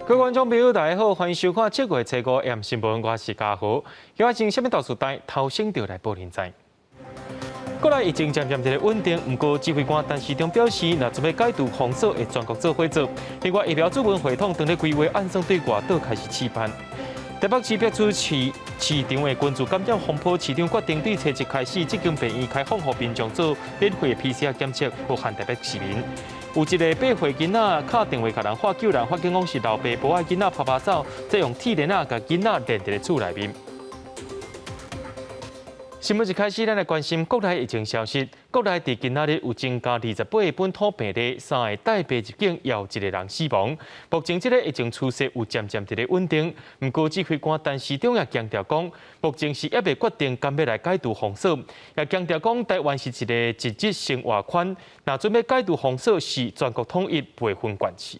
各位觀眾朋友，大家好，歡迎收看這個月初五 AM 新聞，我是嘉豪。今仔日啥物大事代頭先就來報您知。國內疫情漸漸佇咧穩定，毋過指揮官陳時中表示，若準備解除封鎖，會全國做伙做。另外，疫苗注文系統當咧規劃，按算對外島開始試辦。台北市北區市市長的群聚感染風波，市長決定對初一開始，這間病院開放予民眾做免費 PCR 檢測，無限台北市民。有一个8歲囡仔敲電話共人喊救人，發現講是老爸無愛囡仔趴趴走，再用鐵鏈仔共囡仔連佇咧厝內面。新聞一開始，咱來關心國內疫情消息。國內佇今仔日有增加28個本土病例，三个帶病入境，也有一個人死亡。目前這个疫情趨勢有漸漸佇咧穩定，毋過指揮官陳時中也強調講，目前是猶未決定敢欲來解除封鎖，也強調講台灣是一個一日生活圈，若準備解除封鎖是全國統一，袂分縣市。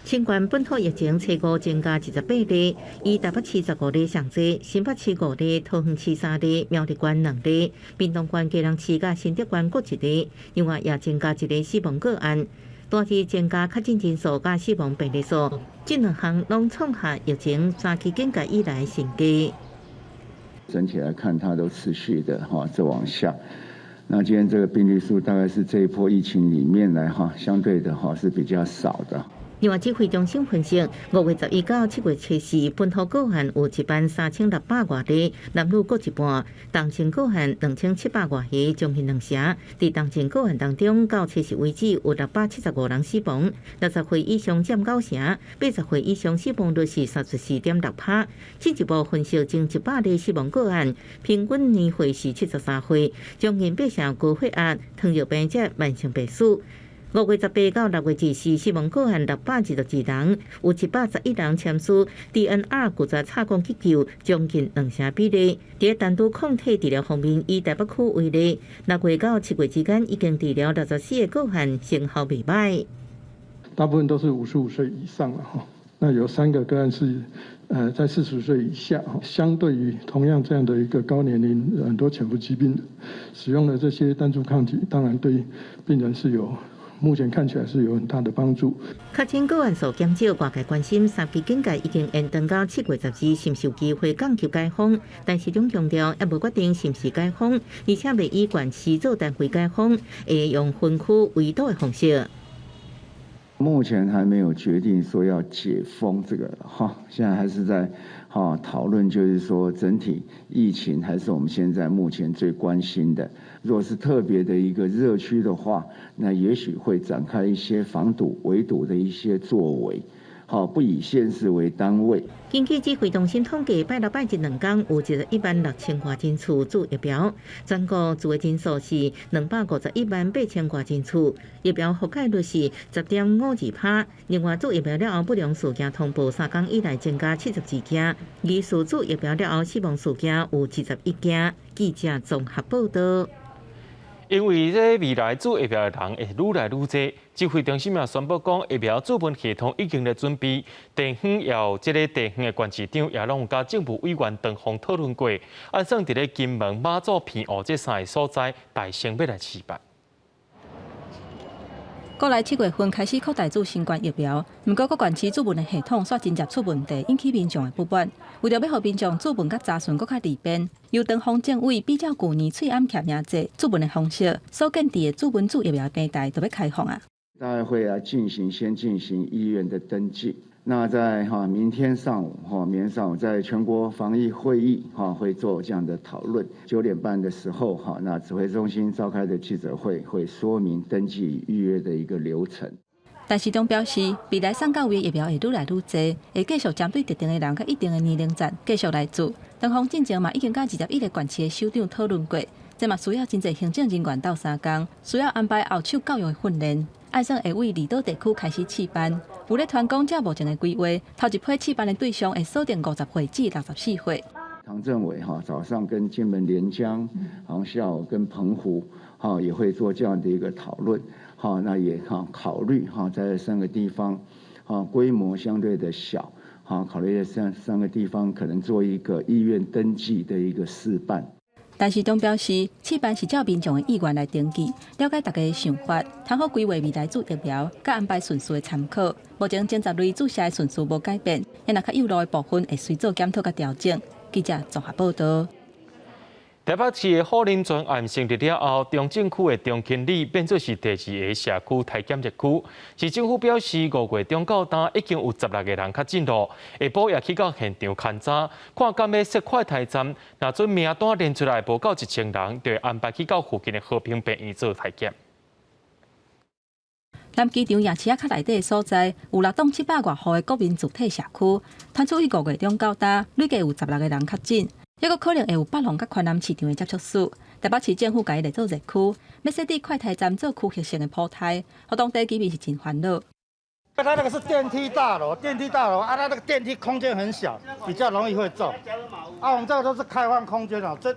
新冠本土疫情初五增加28例，以台北市15例上濟，新北市五例，桃園市三例，苗栗縣兩例，屏東縣基隆市佮新竹縣各一例。另外也增加一个死亡個案，單日增加確診人數佮死亡病例數，這兩項攏創下疫情三級警戒以來新低。整體來看，它都持續的哈在往下。那今天這個病例數大概是這一波疫情裡面來哈，相對的哈是比較少的。另外，指揮中心分析，5月11到7月初四，本土個案有1萬3600外例，男女各一半；重症個案2700外例，將近兩成。佇重症個案當中，到初四為止有675人死亡，60歲以上佔九成，80歲以上死亡率是34.6趴。進一步分析，前100例死亡個案，平均年歲是73歲，將近八成高血壓、糖尿病者慢性病史。5月18到6月24，死亡個案622人，有111人簽署 DNR 拒絕插管急救，將近兩成比例。佇單株抗體治療方面，以台北區為例，6月到7月之間已經治療64個個案，成效袂䆀。大部分都是55歲以上了哈，那有三個個案是在40歲以下，相對於同樣這樣的一個高年齡、很多潛伏疾病，使用的這些單株抗體，當然對病人是有。目前看起來是有很大的幫助。確診個案數減少，外界關心三級警戒已經延長到7月12，是毋是有機會降級解封？陳時中強調，猶無決定是毋是解封，而且袂以縣市做單位解封，會用分區圍堵的方式。目前還沒有決定說要解封這個哈，現在還是在哈討論，就是說整體疫情還是我們現在目前最關心的。若是特別的一個熱區的話，那也許會展開一些防堵、圍堵的一些作為，好，不以縣市為單位。根據指揮中心統計，拜六拜日兩工有116,000外人次注疫苗，全國注的人數是251萬8千外人次，疫苗覆蓋率是10.52趴。另外，注疫苗了後不良事件通報三工以來增加72件，疑似注疫苗了後死亡事件有21件。記者綜合報道。因為這未來注疫苗的人會愈來愈濟，指揮中心也宣布講，疫苗注文系統已經咧準備，地方也有這个地方的縣市長也攏有佮政務委員當方討論過，按算佇咧金門、馬祖、澎湖這三个所在，大先欲來試辦。國內7月份開始擴大注新冠疫苗，毋過各縣市注文的系統煞真濟出問題，引起民眾的不滿。為著欲予民眾注文佮查詢閣較利便，由唐鳳政委比照舊年喙罨記名制注文的方式，所建置的注文注疫苗平台就欲開放啊。大概會來進行先進行醫院的登記。那在哈明天上午哈，明天上午在全國防疫會議哈會做這樣的討論。9點半的時候哈，那指揮中心召開的記者會會說明登記預約的一個流程。陳時中表示，未來送到位的疫苗會愈來愈濟，會繼續針對特定的人佮一定的年齡層繼續來注。唐鳳進前嘛已經佮21個縣市的首長討論過，這嘛需要真濟行政人員鬥相共，需要安排後手教育的訓練。按算會為離島地區開始試辦，有咧傳講，照目前的規劃，頭一批試辦的對象會鎖定50歲至64歲。唐政委哈早上跟金門連江，然後下午跟澎湖哈也會做這樣的一個討論，哈那也哈考慮哈在這三個地方，哈規模相對的小，哈考慮這三個地方可能做一個醫院登記的一個試辦。陳時中表示，試辦是照民眾的意願來登記，了解大家的想法，通好規劃未來注疫苗，佮安排順序的參考。目前前十類注射的順序無改變，也若較幼路的部分會隨做檢討佮調整。記者綜合報道。台北市的虎林專案成立了後，中正區的中興里變做是第二个社區篩檢熱區。市政府表示，5月中到今已經有16個人確診囉，下晡也去到現場勘查，看敢欲設快篩站，若準名單連出來無夠1000人，就會安排去到附近的和平病院做篩檢。南機場夜市仔較內底的所在，有六棟700外戶的國民住宅社區，傳出於5月中到今，累計有16個人確診。抑閣可能會有北龍佮寬南市場的接觸史。台北市政府共伊列做熱區，欲設置快篩站做區域性的普篩，予當地居民是真煩惱。它那個是電梯大樓，電梯大樓啊，它那個電梯空間很小，比較容易會中。啊，我們這個都是開放空間哦，這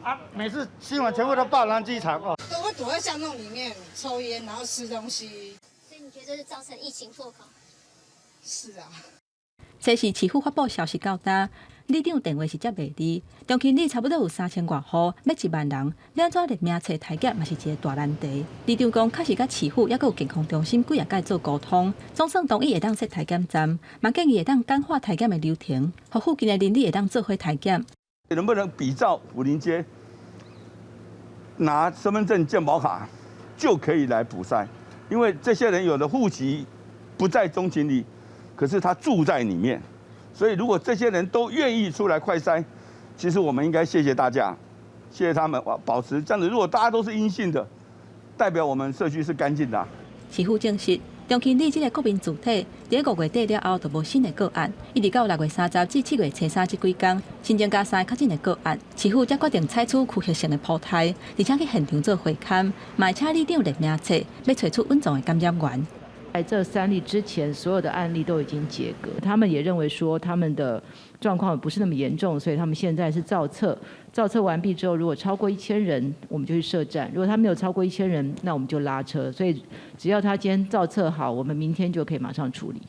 啊每次新聞全部都報南機場哦。都會躲在巷弄裡面抽菸，然後吃東西。所以你覺得這是造成疫情破口？是啊。這是市府發布消息到今，里長電話是接袂離，中興里差不多有3000外戶，欲1萬人，欲按怎列名冊篩檢嘛是一個大難題。里長講，確實佮市府抑閣有健康中心幾仔擺做溝通，總算同意會當設篩檢站，嘛建議會當簡化篩檢的流程，予附近的鄰里會當做伙篩檢。能不能比照武林街拿身份證、健保卡就可以來普篩？因為這些人有的戶籍不在中情里，可是他住在裡面。所以，如果這些人都願意出來快篩，其實我們應該謝謝大家，謝謝他們，保持這樣子。如果大家都是陰性的，代表我們社區是乾淨的。市府證實，中興里這个國民住宅，佇5月底了後就無新的個案，一直到6月30至7月初三這幾工，新增加三个確診的個案，市府才決定採取區域性的普篩，而且去現場做會勘，嘛會請里長列名冊，欲揣出隱藏的感染源。在這三例之前，所有的案例都已經解隔。他們也認為說他們的狀況不是那麼嚴重，所以他們現在是造冊。造冊完畢之後，如果超過1000人，我們就去設站；如果他沒有超過一千人，那我們就拉車。所以只要他今天造冊好，我們明天就可以馬上處理。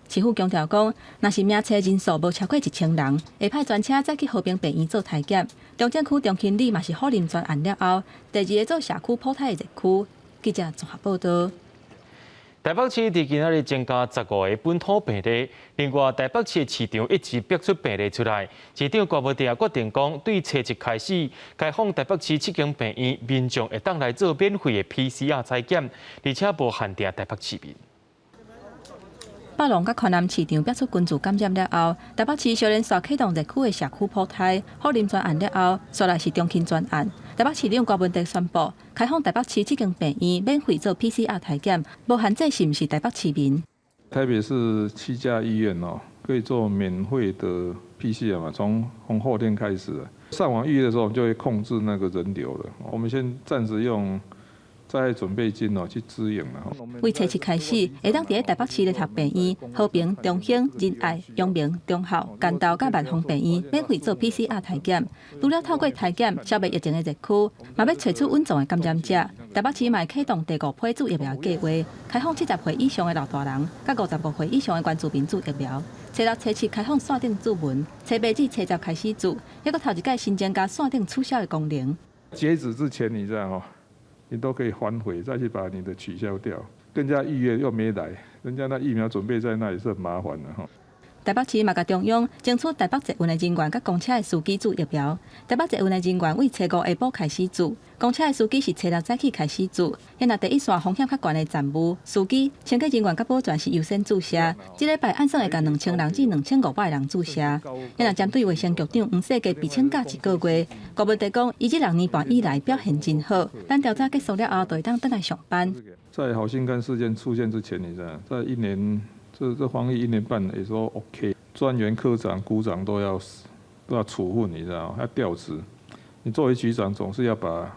市府強調講，若是名冊人數無超過1000人，會派專車載去和平病院做篩檢。中正區中興里嘛是虎林專案了後，第二個做社區普篩的熱區。記者綜合報道。台北市佇今仔日增加15個本土病例，另外台北市的市長一直逼出病例出來。市長郭文哲決定講，對初一開始開放台北市七間病院，民眾會當來做免費的 PCR 採檢，而且無限定台北市民。北龍佮寬南市場逼出群聚感染了後，台北市小連續啟動熱區的社區普篩，虎林專案了後，煞來是中興專案。台北市長郭文哲宣布，開放台北市七間病院免費做 PCR 篩檢，無限制是毋是台北市民。台北市七家醫院哦，可以做免費的 PCR 嘛，從後天開始，上網預約的時候，我們就會控制那個人流了。我們先暫時用災害準備金哦去支援啦。為初七開始，會當佇咧台北市聯合病院、和平、中興、仁愛、陽明、忠孝、關渡佮萬芳病院免費做 PCR 篩檢。除了透過篩檢消滅疫情的熱區，嘛欲揣出隱藏的感染者。台北市嘛會啟動第五批注疫苗計劃，開放70歲以上的老大人，佮55歲以上的原住民注疫苗。初六、初七開放線頂注文，初八至初十開始注，抑閣頭一擺新增加線頂取消的功能。截止之前，你知道吼？你都可以反悔，再去把你的取消掉。跟人家預約又沒來，人家那疫苗準備在那裡是很麻煩的哈。台北市嘛，共中央爭取台北捷運的人員佮公車的司機注疫苗。台北捷運的人員為初五下晡開始注，公車的司機是初六早起開始注。現在第一線風險較懸的站務司機、清潔人員佮保全是優先注射。這禮拜按算會共2000人至2500人注射。現在針對衛生局長黃世傑被請假一個月，郭文哲講，伊這6年半以來表現真好。等調查結束了後，就會當轉來上班。在好心肝事件出現之前，你知道，在一年。這防疫一年半也說 OK，專員、科長、股長都要處分，你知道嗎？要調職。你作為局長，總是要把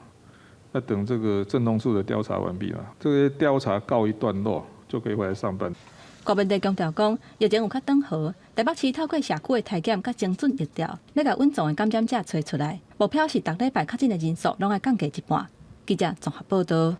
要等這個政動處的調查完畢嘛，這個調查告一段落，就可以回來上班。郭文哲強調講，疫情有較轉好，台北市透過社區的篩檢佮精準疫調，欲共隱藏的感染者揣出來，目標是逐禮拜確診的人數攏愛降低一半。記者綜合報道。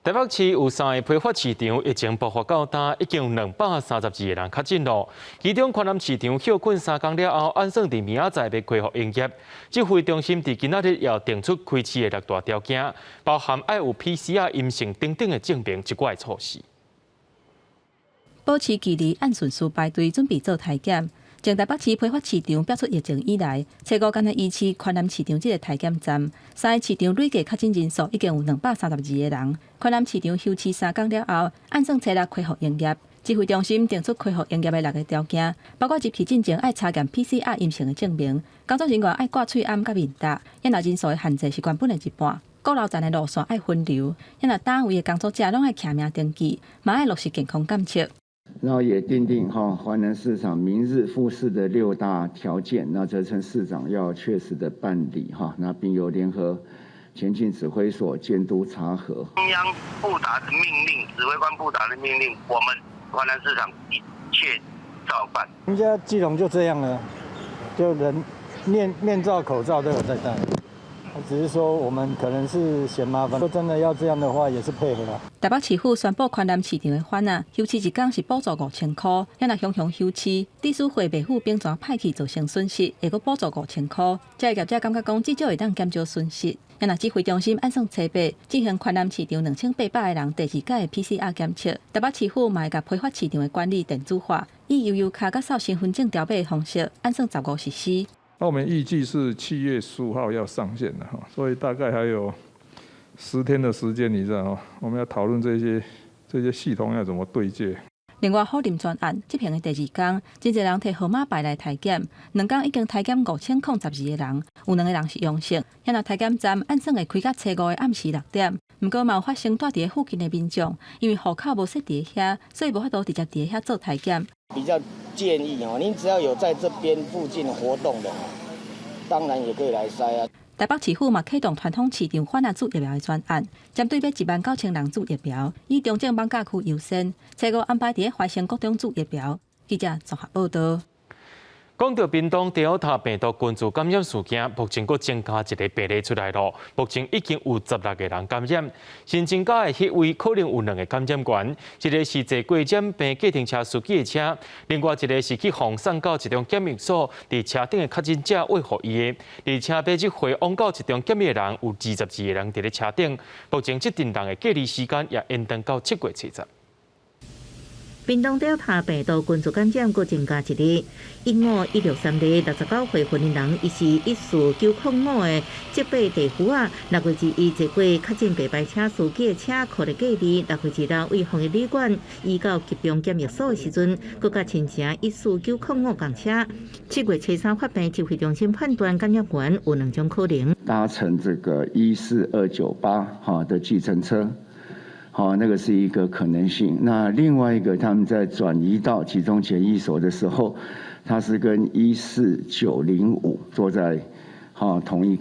台北市有三个批發市場疫情爆發到今，已經有232個人確診囉。其中環南市場歇睏3工了後，按算佇明仔載欲恢復營業。指揮中心佇今仔日也定出開市的六大條件，包含愛有 PCR 陰性等等的證明，一寡措施。保持距離，按順序排隊準備做體檢。從台北市批發市場爆出疫情以來，初五干焦維持環南市場這個體檢站，三个市場累計確診人數已經有232個人。環南市場休市3工了後，按算初六恢復營業。指揮中心定出恢復營業的六个條件，包括入去進前愛查驗 PCR 陰性的證明，工作人員愛掛喙罨佮面罩，抑若人數的限制是原本的一半。閣樓層的路線愛分流，抑若單位的工作者攏愛簽名登記，嘛愛落實健康監測。然後也訂定哈，環南市場明日復市的六大條件，那責成市長要確實的辦理哈，那並由聯合前進指揮所監督查核。中央布達的命令，指揮官布達的命令，我們環南市場一切照辦。人家基隆就這樣了，就人面罩、口罩都有在戴。只是說我們可能是嫌麻煩，說真的要這樣的話，也是配合啦。台北市府宣布環南市場的番仔休市一工是補助5000箍，抑若雄雄休市，地市會袂付兵全歹去造成損失，會閣補助五千箍。這个業者感覺講至少會當減少損失。抑若指揮中心按算初八進行環南市場2800個人第二擺的 PCR 檢測。台北市府嘛會共批發市場的管理電子化，以悠遊卡佮掃身份證條碼的方式，按算15實施。那我們預計是7月15號要上線的哈，所以大概還有10天的時間，你知道嗎？我們要討論這些系統要怎麼對接。另外，虎林專案執行的第二工，真濟人提號碼牌來體檢，2工已經體檢5012個人，有兩個人是陽性。抑若體檢站按算會開到初五的暗時6點，毋過嘛有發生蹛佇附近的民眾，因為戶口無設佇遐，所以無法度直接佇遐做體檢。比較建議哦，您只要有在這邊附近活動的，當然也可以來篩啊。台北市府嘛啟動傳統市場番仔注疫苗的專案，針對欲19000人注疫苗，以中正艋舺區優先，初五安排佇懷生國中注疫苗。記者綜合報道。講到屏東 Delta 病毒群組感染事件，目前閣增加一个病例出來囉。目前已經有16個人感染，新增加的彼位可能有兩个感染源，一个是坐過染病計程車司機的車，另外一個是去予送到一中檢疫所，佇車頂的確診者餵予伊的。而且欲這回往到一中檢疫的人有22個人佇咧車頂，目前這陣人的隔離時間也延長到7月70。屏東 Delta 病毒群組感染閣增加一例，15163例69歲雲林人，伊是14905的浙八地府啊。6月21坐過確診白牌車司機的車，予咧隔離。6月26為防疫旅館移到集中檢疫所的時陣，閣共親情14905仝車。7月初三發病，指揮中心判斷感染源有兩種可能。搭乘這個14298號的計程車。好，那個是一個可能性。那另外一個，他們在轉移到集中檢疫所的時候，他是跟14905坐在同一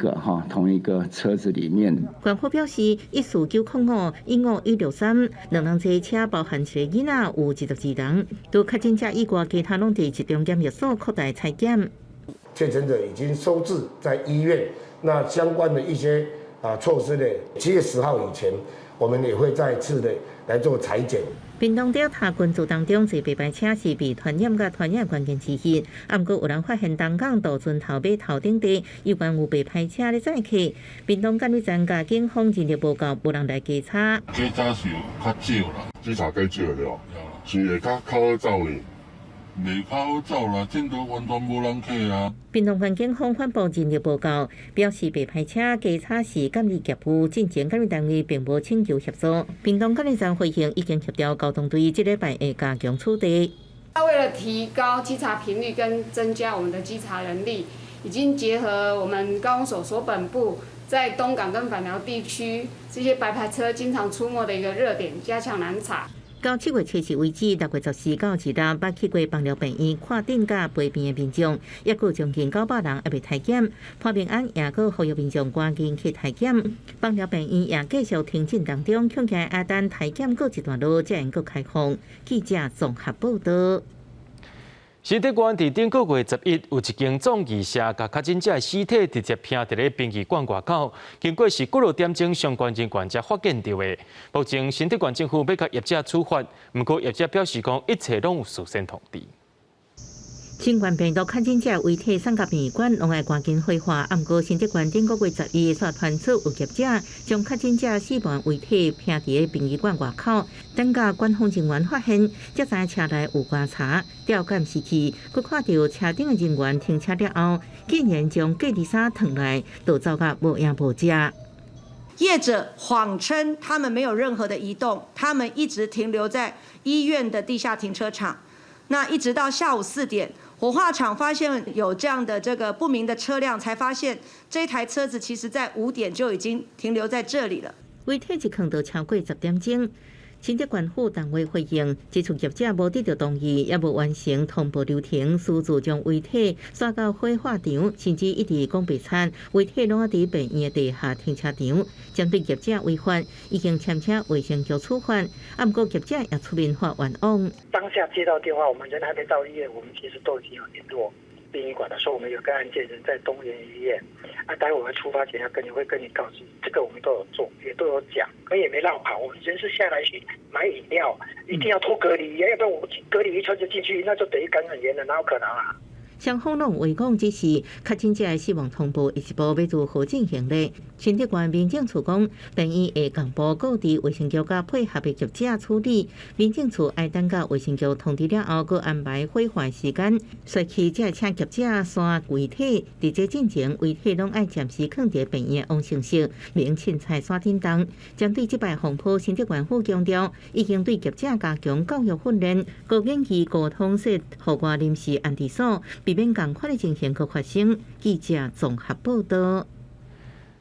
個車子裡面。官方表示，14905、15163兩人坐車包含一个囡仔，有22人。除確診者以外，其他攏佇集中檢疫所擴大採檢。確診者已經收治在醫院，那相關的一些措施呢，7月10號以前，我們也會再次的來做採檢。屏東 Delta 群組當中，坐白牌車是被傳染佮傳染關鍵之一。啊，毋過有人發現東港渡船頭尾頭頂地有關有白牌車咧載客，屏東監理站佮警方人力無夠，無人來稽查。稽查是較少啦，稽查較少對吧？是會較好走呢？袂較好走啦，這都完全無人客啊。屏東縣警方反駁人力無夠，表示白牌車稽查是監理業務，進前監理單位並無請求協助。屏東監理站回應已經協調交通隊，這禮拜會加強處理。為了提高稽查頻率跟增加我們的稽查人力，已經結合我們高公所所本部在東港跟枋寮地區這些白牌車經常出沒的一個熱點，加強攔查。到7月7日為止，6月14到26，捌去過枋寮病院看診佮陪病的民眾，抑閣將近900人猶未體檢。潘孟安也閣呼籲民眾趕緊去體檢。枋寮病院也繼續停診當中，恐驚愛等體檢過一段落，才會閣開放。記者綜合報道。新竹縣佇頂個月11，有一間葬儀社共確診者的屍體直接拚佇咧殯儀館外口，經過是幾落點鐘，相關人員才發現著的。目前新竹縣政府欲共業者處罰，毋過業者表示講一切攏有事先通知。新冠病毒確診者遺體送到殯儀館，攏愛趕緊火化。毋過新竹縣頂個月11煞傳出有業者將確診者死亡遺體拚佇咧殯儀館外口，等到官方人員發現，才知車內有棺柴。調監視器，閣看著車頂的人員停車了後，竟然將隔離衫脫來，就走甲無影無跡。業者謊稱他們沒有任何的移動，他們一直停留在醫院的地下停車場。那一直到下午4點，火化場發現有這樣的這個不明的車輛，才發現這台車子其實在5點就已經停留在這裡了。遺體一囥就超過10點鐘。新竹縣府單位回應，指出業者無得到同意，也無完成通報流程，私自將遺體徙到火化場，甚至一直講白賊，遺體攏佇病院的地下停車場。針對業者違法，已經簽請衛生局處罰，啊，毋過業者也出面發冤枉。當下接到電話，我們人還沒到醫院，我們其實都已經有聯絡殯儀館的，說我們有個案件人在東園醫院，啊，待會我們出發前要跟你會跟你告知，這個我們都有做，也都有講，可也沒落跑，我們人是下來去買飲料，一定要脫隔離衣，要不然我們隔離衣穿着進去，那就等於感染源了，哪有可能啊？雙方攏話講，只是確診者的死亡通報，下一步欲如何進行咧？新竹縣民政處講，病院會共報告知衛生局佮配合的業者處理。民政處愛等到衛生局通知了後，閣安排火化時間。隨去才會請業者徙遺體，佇這進前，遺體攏愛暫時囥佇病院往生室，免凊彩徙振動。針對這擺風波，新竹縣府強調，已經對業者加強教育訓練，閣研議溝通設戶外臨時安置所，避免仝款的情形閣發生。記者綜合報導。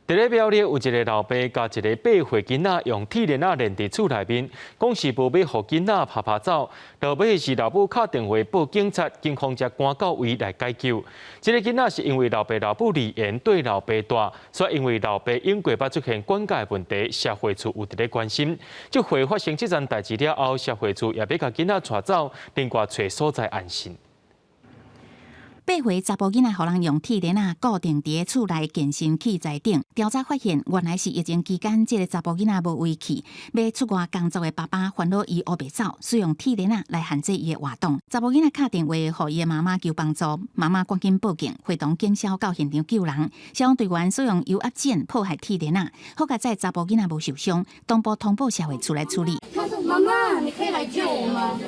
佇咧苗栗有一个老爸共一个8歲囡仔用鐵鏈仔連佇厝內面，講是無欲予囡仔趴趴走。落尾是老母敲電話報警察，警方才趕到位來解救。這个囡仔是因為老爸老母離緣綴老爸蹛，所以因為老爸永過捌出現管教的問題，社會處有佇咧關心。這回發生這樁代誌了後，社會處也欲共囡仔帶走，另外揣所在安身。 8歲查埔囡仔予人用鐵鏈仔固定佇厝內健身器材頂，調查發現原來是疫情期間，這个查埔囡仔無位去，欲出外工作的爸爸煩惱伊烏白走，使用鐵鏈仔來限制伊的活動。查埔囡仔敲電話予伊的媽媽求幫助，媽媽趕緊報警，會同警消到現場救人。消防隊員使用油壓剪破壞鐵鏈仔，好佳哉查埔囡仔無受傷，同步通報社會處來處理。他說：媽媽，你可以來救我嗎？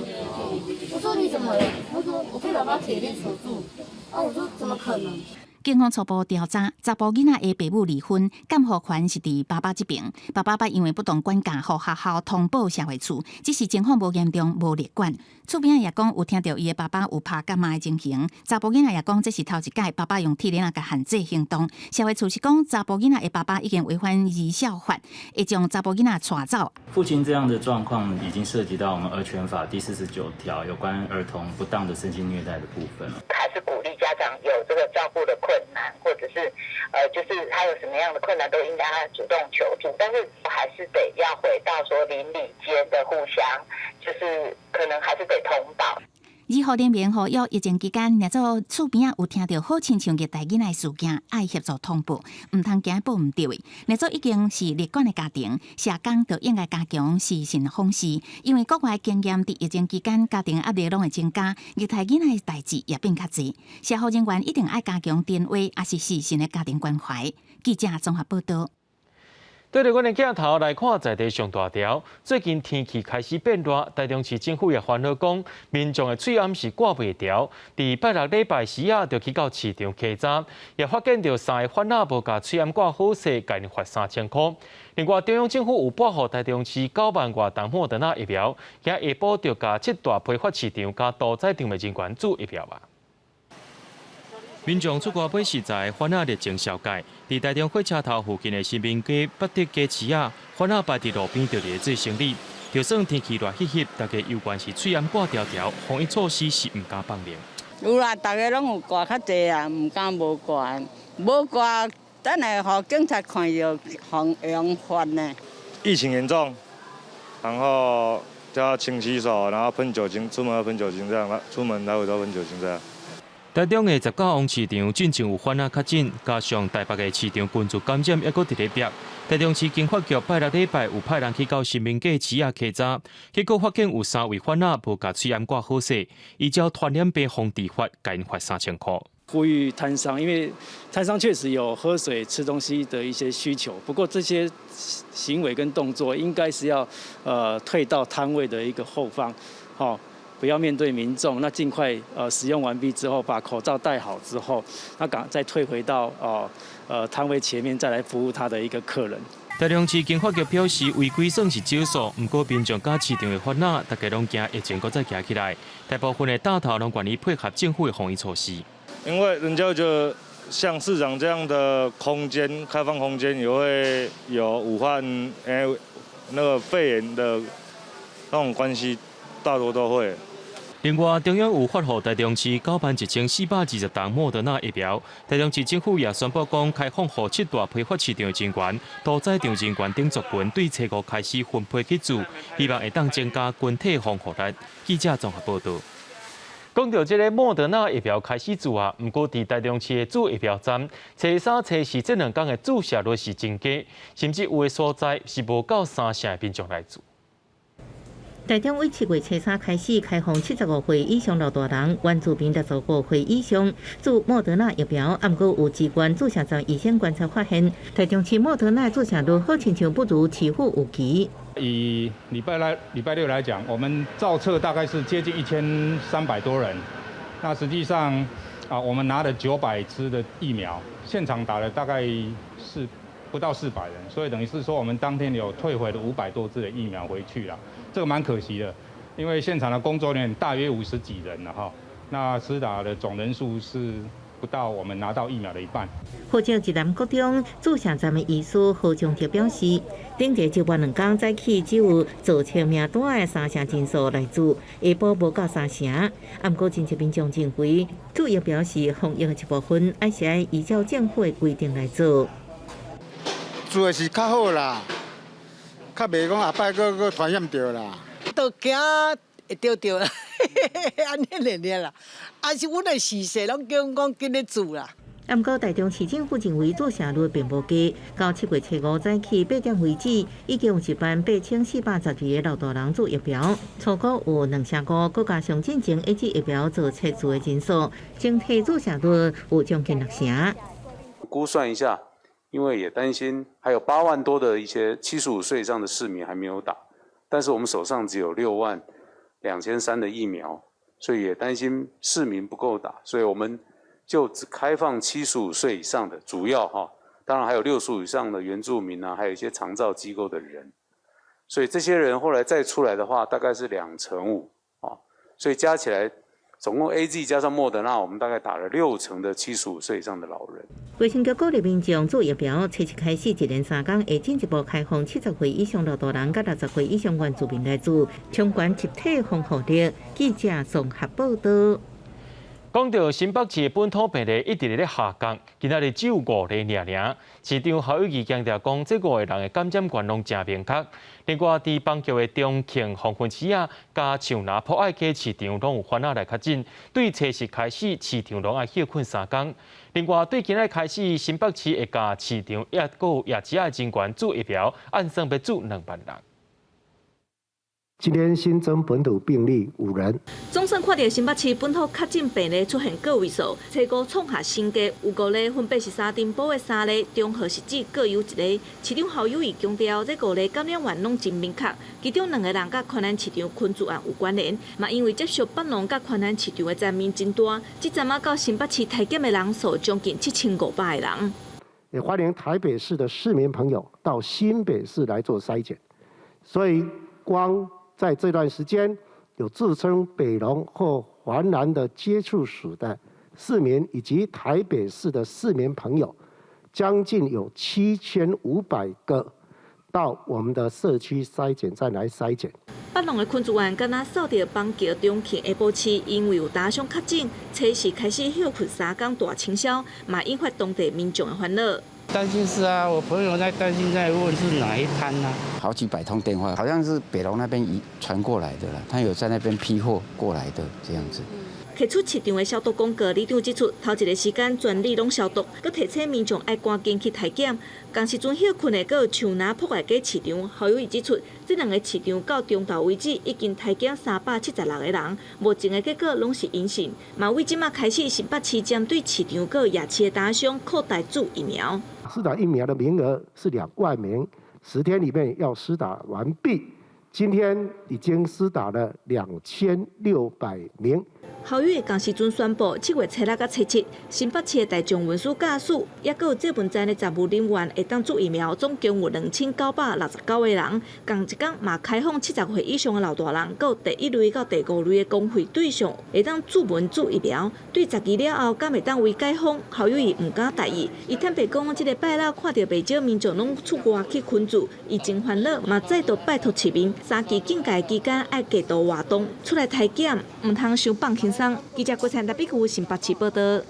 我說你怎麼了？他說我被爸爸鐵鏈鎖住。啊！我說怎麼可能？警方初步調查，查埔囡仔的爸母離婚，監護權是佇爸爸這邊。爸爸捌因為不當管教，予學校通報社會處，只是情況無嚴重，無列管。厝邊仔也講有聽著伊的爸爸有拍佮罵的情形。查埔囡仔也講這是頭一擺爸爸用鐵鏈仔共限制行動。社會處是講查埔囡仔的爸爸已經違反兒少法，會將查埔囡仔帶走。父親這樣的狀況已經涉及到我們兒權法第49條有關兒童不當的身心虐待的部分了。還是鼓勵家長有這個照顧的困難，或者是，就是他有什麼樣的困難都應該主動求助，但是還是得要回到說鄰里間的互相，就是可能還是得通報。醫護人員呼籲疫情期間，若做厝邊仔有聽著好親像虐待囡仔的事件，愛協助通報，毋通驚報毋著的。若做已經是列管的家庭，社工就應該加強視訊訪視，因為國外經驗，佇疫情期間，家庭壓力攏會增加，虐待囡仔的代誌也變較濟。社護人員一定愛加強電話，抑是視訊的家庭關懷。記者綜合報導。對著阮的鏡頭來看，在地上大條。最近天氣開始變熱，台中市政府也煩惱講，民眾的喙罨是掛袂牢。佇拜六禮拜時仔，就去到市場稽查，也發現著三个販仔無共喙罨掛好勢，共𪜶罰3000箍。另外，中央政府有撥予台中市9萬外筒莫德納疫苗，今下晡就共七大批發市場佮屠宰場的人員注疫苗啊。民眾出外買食材，販仔熱情紹介。佇台中火車頭附近的新民街八德街市仔，販仔擺佇路邊就佇咧做生意。就算天氣熱煦煦，大家猶原是喙罨掛牢牢，防疫措施是毋敢放冗。有啦，逐家攏有掛較濟啊，毋敢無掛，無掛等下予警察看著，予用罰呢。疫情嚴重，然後叫他勤洗手，然後噴酒精，出門要噴酒精，這樣，出門來回都噴酒精這樣。台中的十九王市場進前有番仔確診，加上台北的市場群聚感染，猶閣佇咧逼。台中市經發局拜六禮拜有派人去到新民街市仔稽查，結果發現有三位番仔無共喙罨蓋好勢，依照傳染病防治法，共𪜶罰3000箍。呼籲攤商，因為攤商確實有喝水、吃東西的一些需求，不過這些行為跟動作應該是要退到攤位的一個後方，好。不要面對民眾，那盡快使用完畢之後，把口罩戴好之後，那趕再退回到攤位前面，再來服務他的一個客人。台中市經發局表示，違規算是少數，毋過民眾佮市場的番仔，大家攏驚疫情閣再行起來，大部分的大頭攏願意配合政府的防疫措施。因為人家覺得像市場這樣的空間，開放空間也會有武漢那個肺炎的那種關係，大多都會。另外，中央有發予台中市91,420筒莫德納疫苗。台中市政府也宣布講，開放予七大批發市場的人員、屠宰場人員等族群，對初五開始分批去注，希望會當增加群體防護力。記者綜合報導。講到這个莫德納疫苗開始注啊，毋過佇台中市的注疫苗站，初三、初四這兩工的注射率是真低，甚至有的所在是無夠三成的民眾來注。台中為7月初三開始開放75歲以上老大人、原住民65歲以上注莫德納疫苗，毋過有機關注射站醫生觀察發現，台中市莫德納注射率好親像不如市府預期。以禮拜六來講，我們造冊大概是接近1300多人，那實際上啊，我們拿了900支的疫苗，現場打了大概是不到400人，所以等於是說我們當天有退回了500多支的疫苗回去了。這個蠻可惜的，因為現場的工作人員大約50幾人了哈，那施打的總人數是不到我們拿到疫苗的一半。負責一南國中注射站的醫師何忠哲表示，頂個周末兩工早起只有造冊名單的三成人數來注，下晡無夠三成。毋過真濟民眾認為，注疫苗是防疫的一部分，還是愛依照政府的規定來做。注的是較好啦。較袂講後擺閣傳染著啦。都驚會著著啦，按呢爾爾啦。啊是阮的時勢攏叫阮講緊咧注啦。毋過台中市政府認為注射率並無低，到7月初五早起8點為止，已經有18,412個老大人注疫苗，初估有2成5，閣加上進前 AZ 疫苗做測試的人數，整體注射率有將近6成。估算一下。因為也擔心還有8萬多的一些75歲以上的市民還沒有打，但是我們手上只有6.23萬的疫苗，所以也擔心市民不夠打，所以我們就只開放七十五歲以上的，主要哈，當然還有65以上的原住民啊，還有一些長照機構的人，所以這些人後來再出來的話，大概是2.5成啊，所以加起來。總共 AZ 加上莫德納，我們大概打了6成的七十五歲以上的老人。衛生局鼓勵民眾注疫苗，初七開始一連三工會進一步開放70歲以上老大人佮60歲以上原住民來注，衝懸集體防護力。記者綜合報導。講到新北市的本土病例一直咧下降，今仔日只有五例爾爾。市長侯友宜強調講，這五个人的感染源攏誠明確。另外，佇板橋的中慶黃昏市仔，佮樹林博愛街市場攏有番仔來確診，對初四開始，市場攏愛歇睏三工。另外，對今仔開始，新北市會共市場抑閣夜市仔的人員注疫苗，按算欲注2萬人。今天新增本土病例5人。總算看著新北市本土確診病例出現個位數，初五創下新低，有五例分別是三重埔的三例，中和汐止各有一例。市長侯友宜強調，這五例感染源攏真明確，其中兩个人佮寬安市場群聚案有關聯，嘛因為接觸北農佮寬安市場的層面真大，這陣仔到新北市篩檢的人數將近7500個人。也歡迎台北市的市民朋友到新北市來做篩檢，所以光在這段時間，有自稱北農或環南的接觸史的市民，以及台北市的市民朋友，將近有7500個到我們的社區篩檢站來篩檢。北農的群聚案，敢若掃著板橋中慶下晡市，因為有打傷確診，初四開始歇睏三工大清消，嘛引發當地民眾的煩惱。擔心是啊，我朋友在擔心，在問是哪一攤啊？好幾百通電話，好像是北龍那邊移傳過來的啦，他有在那邊批貨過來的這樣子。提出市場的消毒廣告，里長指出，頭一个時間全里攏消毒，閣提醒民眾愛趕緊去篩檢。仝時陣歇睏的，閣有樹林破壞街市場，侯友宜指出，這兩个市場到中晝為止已經篩檢376個人，目前的結果攏是陰性。嘛為這馬開始，新北市針對市場閣夜市的攤商擴大注疫苗。施打疫苗的名額是2萬名，10天裡面要施打完畢。今天已經施打了2600名。侯友宜仝時陣宣布，7月初六佮初七，新北市的大眾運輸駕駛，抑閣有捷運站的站務人員會當注疫苗，總共有2969個人。仝一工嘛開放70歲以上的老大人，閣有第一類到第五類的公費對象，會當注文注疫苗。對12了後，敢會當未解封？侯友宜毋敢代誌。伊坦白講，這个拜六看著袂少民眾攏出外去群聚，伊真煩惱，嘛再度拜託市民，三級警戒期間愛過度活動，出來篩檢，毋通傷放輕鬆。記者郭燦台北區新北市報道。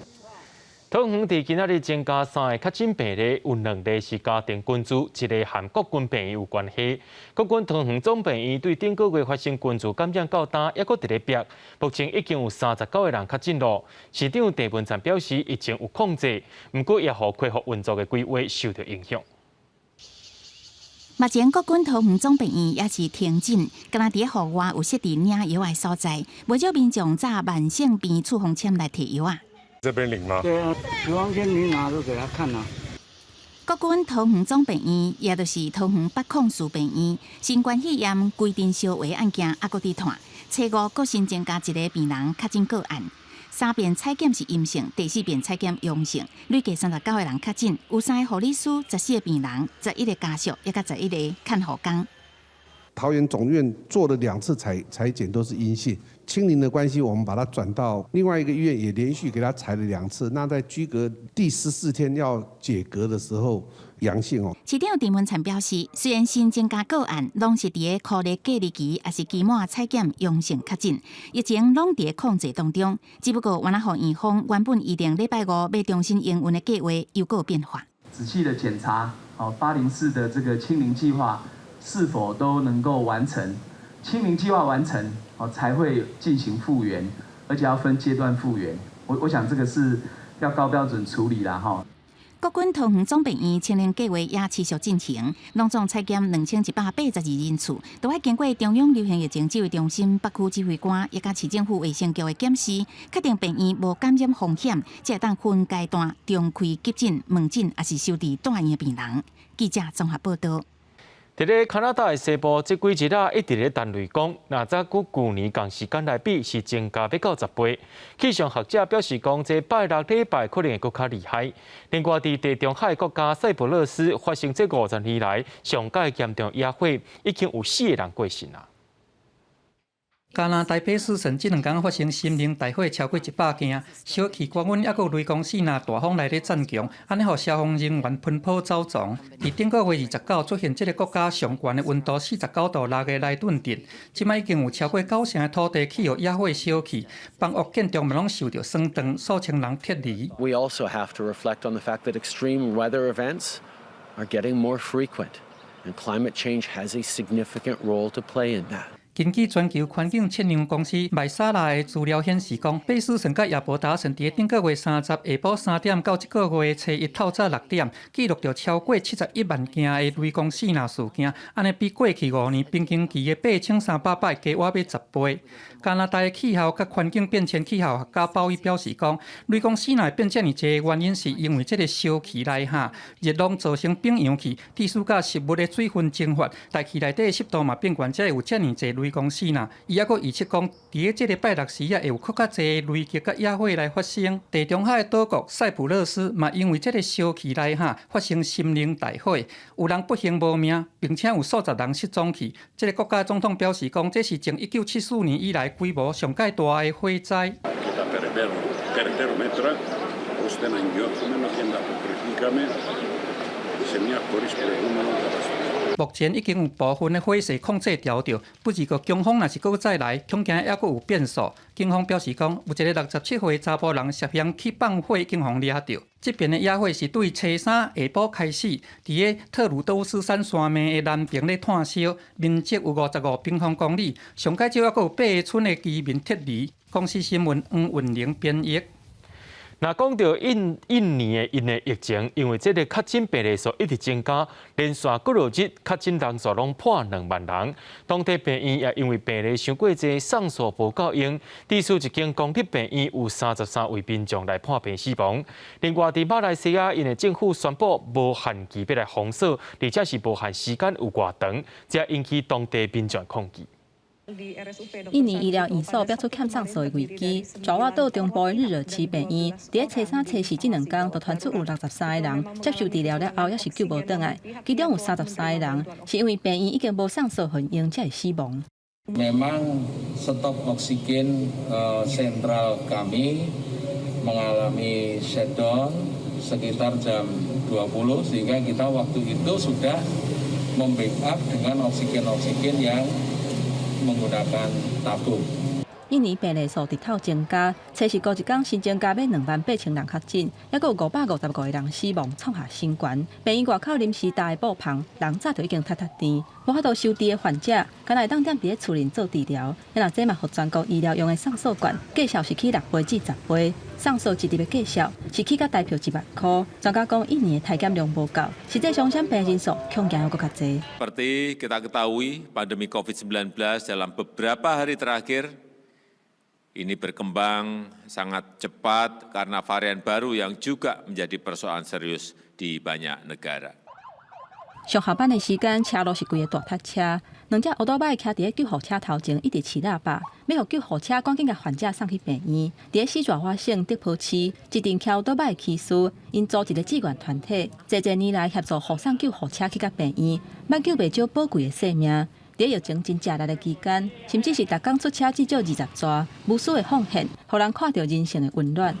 桃園佇今仔日增加三个確診病例，有兩例是家庭群聚，一个和國軍病院有關係。國軍桃園總病院對頂個月發生群聚感染到今，猶閣佇咧逼，目前已經有39個人確診囉。市長鄭文燦表示，疫情有控制，毋過也予恢復運作的規劃受著影響。目前國軍桃園總病院也是停診，敢若佇戶外有設置領藥的所在，袂少民眾紮慢性病處方簽來提藥啊。這邊領嗎？對啊，處方簽你拿都給他看啊。國軍桃園總病院，也就是桃園北控事病院，新冠肺炎規陣燒話案件猶閣佇拖，初五閣新增加一个病人確診個案，三遍採檢是陰性，第四遍採檢陽性，累計39個人確診，有三个護理師、14個病人、11個家屬，抑佮11個看護工。桃園總院做了兩次採檢都是陰性，清零的關係，我們把它轉到另外一個醫院，也連續給他採了兩次。那在居隔第14天要解隔的時候，陽性哦。市長鄭文燦表示，雖然新增加個案攏是佇个隔離隔離期，抑是期滿採檢陽性確診，疫情攏佇控制當中。只不過，原來予院方原本預定禮拜五欲重新營運的計劃有個變化。仔細的檢查，哦，804的這個清零計劃是否都能夠完成？清零計劃完成，哦，才會進行復原，而且要分階段復原。我想這個是要高標準處理啦，哈。國軍桃園總病院清零計劃也持續進行，攏總採檢2182人次，都愛經過中央流行疫情指揮中心北區指揮官，以及市政府衛生局的檢視，確定病院無感染風險，才會當分階段重開急診、門診，抑是收治住院的病人。記者綜合報道。佇咧加拿大的西部，這幾日啊一直咧彈雷公，若再佮舊年仝時間來比，是增加欲到10倍。氣象學者表示講，這拜六禮拜可能會閣較厲害。另外，佇地中海國家塞浦路斯發生這50年來上蓋嚴重野火，已經有四个人過身啦。加拿大卑詩省這兩工發生森林大火，超過100件，燒氣高溫，抑閣雷公四若大風來咧增強，按呢予消防人員奔波走傱。佇頂個月29出現這个國家上懸的溫度49.6度的萊頓鎮，這擺已經有超過九成的土地去予野火燒去，房屋建築物攏受著損斷，數千人撤離。 We also have to reflect on the fact that extreme weather events are getting more frequent, and climate change has a significant role to play in that. 根據全球環境測量公司麥莎拉的資料顯示，講卑詩省佮亞伯達省佇頂個月30下晡3點到這個月初一透早6點，記錄著超過71萬件的雷公四若事件，按呢比過去5年平均期的8300擺加倚欲10倍。加拿大的氣候佮環境變遷氣候學家鮑伊表示講，雷公四若會變遮爾濟的原因是因為這个燒氣來哈熱浪造成反揚氣，地勢佮食物的水分蒸發，大氣內底的濕度嘛變懸，才會有遮爾濟雷公四若。伊猶閣預測講，佇咧這个拜六時啊，會有閣較濟雷擊佮野火來發生。地中海的島國塞浦路斯嘛，因為這个燒氣來哈發生森林大火，有人不幸無命，並且有數十人失蹤去。這个國家總統表示講，這是從1974年以來規模上蓋大的火災。 ώστε να νιώθουμε ότι ανταποκριθήκαμε σε μια χωρίς προηγούμενο καταστροφή. 目前已經有部分的火勢控制牢著，不過強風若是閣再來，恐驚猶閣有變數。警方表示講，有一個67歲查埔人涉嫌去放火，已經予掠著。這邊的野火是對初三下晡開始，佇个特魯多斯山山脈的南邊咧湠燒，面積有55平方公里，上蓋少猶閣有八個村的居民撤離。公視新聞黃雲玲編譯。若講著印尼的𪜶的疫情，因為這个確診病例數一直增加，連續幾落日確診人數攏破2萬人。當地病院也因為病例傷過濟，送數無夠用，致使一間公立病院有33位民眾來破病死亡。另外，佇馬來西亞，𪜶的政府宣布無限期欲來封鎖，而且是無限時間有偌長，這引起當地民眾抗議。印尼醫療院所飆出欠送數的危機，爪哇島中部的日惹市病院，佇咧初三、初四這兩工，就傳出有63個人接受治療了後，猶是救無轉來，其中有33個人是因為病院已經無送數予𪜶用，才會死亡。 Memang stok oksigen sentral kami mengalami shutdown sekitar jam 20 sehingga kita waktu itu sudah membackup dengan oksigen-oksigen yang menggunakan tabung. 印尼病例數直透增加，初四閣一工新增加欲28,000人確診，猶閣有555個人死亡，創下新高。病院外口臨時搭的布棚，人早就已經塌塌甜，無法度收治的患者，干焦會當踮佇咧厝裡做治療。若這嘛，予全國醫療用的送素罐價數是起6倍至10倍，送素一粒的價數是起甲台票1萬箍。專家講，印尼的篩檢量無夠，實際上染病人數恐驚猶閣較濟。 Seperti kita ketahui, pandemi COVID-19 dalam beberapa hari terakhir ini berkembang sangat cepat karena varian baru yang juga menjadi persoalan serius di banyak negara. 上下班的時間，車路是規个大塞車，兩隻歐多擺徛佇咧救護車頭前，一直飼喇叭，欲予救護車趕緊共患者送去病院。佇咧西爪哇省德波市，一陣騎歐多擺的騎士，𪜶組一个志願團體，濟濟年來協助護送救護車去到病院，挽救袂少寶貴的生命。佇疫情真食力的期間，甚至是逐工出車至少20逝，無私的奉獻，予人看著人性的溫暖。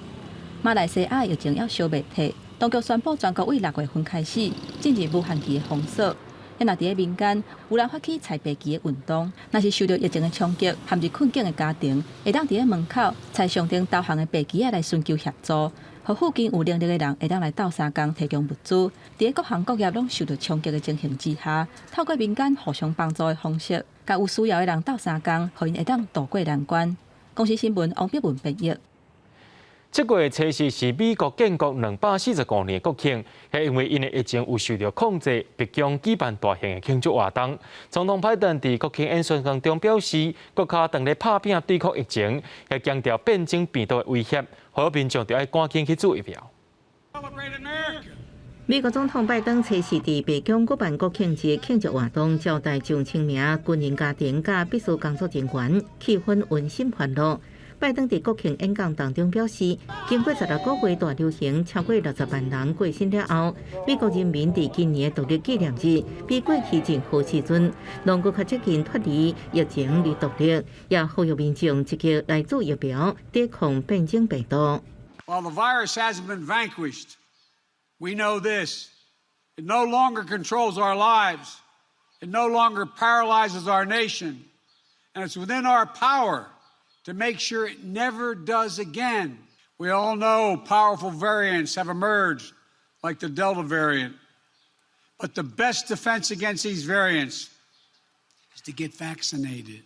馬來西亞疫情猶燒袂退，當局宣布全國對6月份開始進入無限期的封鎖。若佇咧民間有人發起採白旗的運動，若是受著疫情的衝擊，陷入困境的家庭，會當佇咧門口採上頂投降的白旗仔來尋求協助，予附近有能力的人會當來鬥相共提供物資。佇咧各行各業攏受著衝擊的情形之下，透過民間互相幫助的方式，共有需要的人鬥相共，予𪜶會當渡過難關。公視新聞王碧文編譯。這個月初四是美國建國245年國慶，係因為𪜶的疫情有受著控制，白宮舉辦大型的慶祝活動。總統拜登佇國慶演說當中表示，國家當咧拍拚對抗疫情，也強調變種病毒的威脅，呼籲民眾著愛趕緊去注疫苗。美國總統拜登初四佇白宮舉辦國慶節慶祝活動，招待上千名軍人家庭佮必須工作人員，氣氛溫馨歡樂。拜登佇國慶演講當中表示，經過16個月大流行，超過60萬人過身了後，美國人民佇今年的獨立紀念日，比過去任何時陣，攏閣較接近脫離疫情而獨立，也呼籲民眾積極來注疫苗，抵抗變種病毒。 While the virus hasn't been vanquished, we know this: it no longer controls our lives. It no longer paralyzes our nation, and it's within our power to make sure it never does again. We all know powerful variants have emerged, like the Delta variant. But the best defense against these variants is to get vaccinated.